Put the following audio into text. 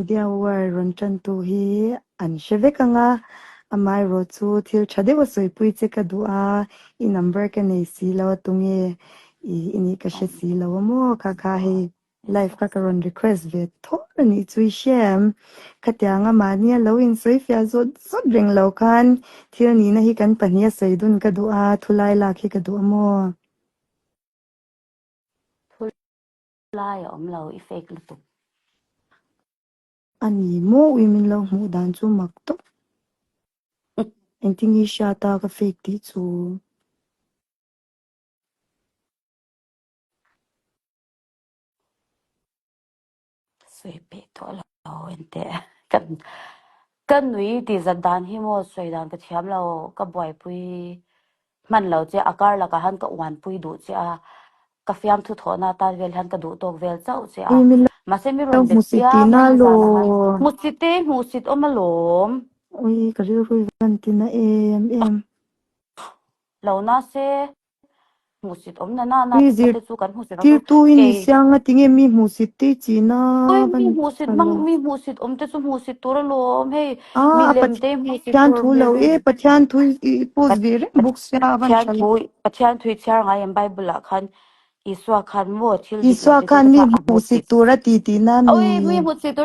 Media war rawn tantu hi an hre vek ang a, amaherawh chu thil tha deuh a sawipui che ka duh a, i number ka nei si lo a tunge i i nih ka hre si lo a maw? Kha kha hei live kha ka rawn request ve thawr a nih chu i hria em? Khatianga mahnia lo insawi fiah zawt zawt reng lo khan thil nihna hi kan pahniha sawi dun ka duh a, thulai lak hi ka duh a maw? Thulai a awm lo, i fake lutuk. A ni maw ui min lo hmuh dan chu mak tawp. Engtin nge i hriat a ka fake tih chu? Sawi peih tawh lo enteh. Kan ka nui tih zat dan hi maw sawi dan ka thiam lo, ka buaipui hman lo che a, kar lakah han ka uanpui duh che a, ka fiamthu thawhna atan vel hian ka duh tawk vel chauh che a. Ui min Mahse mi lo rawn bet hmusit chiam tihna a nizanah han law. hmusit te hmuhsit awm alawm. Ui ka rilru i van tina em em. Lo na se Hmuhsit awm na na na Mi te chu kan hmuhsit ang chu zirtirtu i ni kei siang a tinge mi hmuhsit te chi na Ui van mi hmuhsit tha mang lo. mi hmuhsit awm te chu hmuhsit tur alawm hei Ah a milem te hmuhsit Pathian tur thu lo e Pathian thu i post ve reng bawk sia a van Pathian tha lo. thu Pathian thu i chhiar ngai em Bible ah khan Isua khan maw thil dik lo Isua ti tu khan te mi kha a hmuhsit hmuhsit tur a ti tihna Ui mi mi. hmuhsit tur.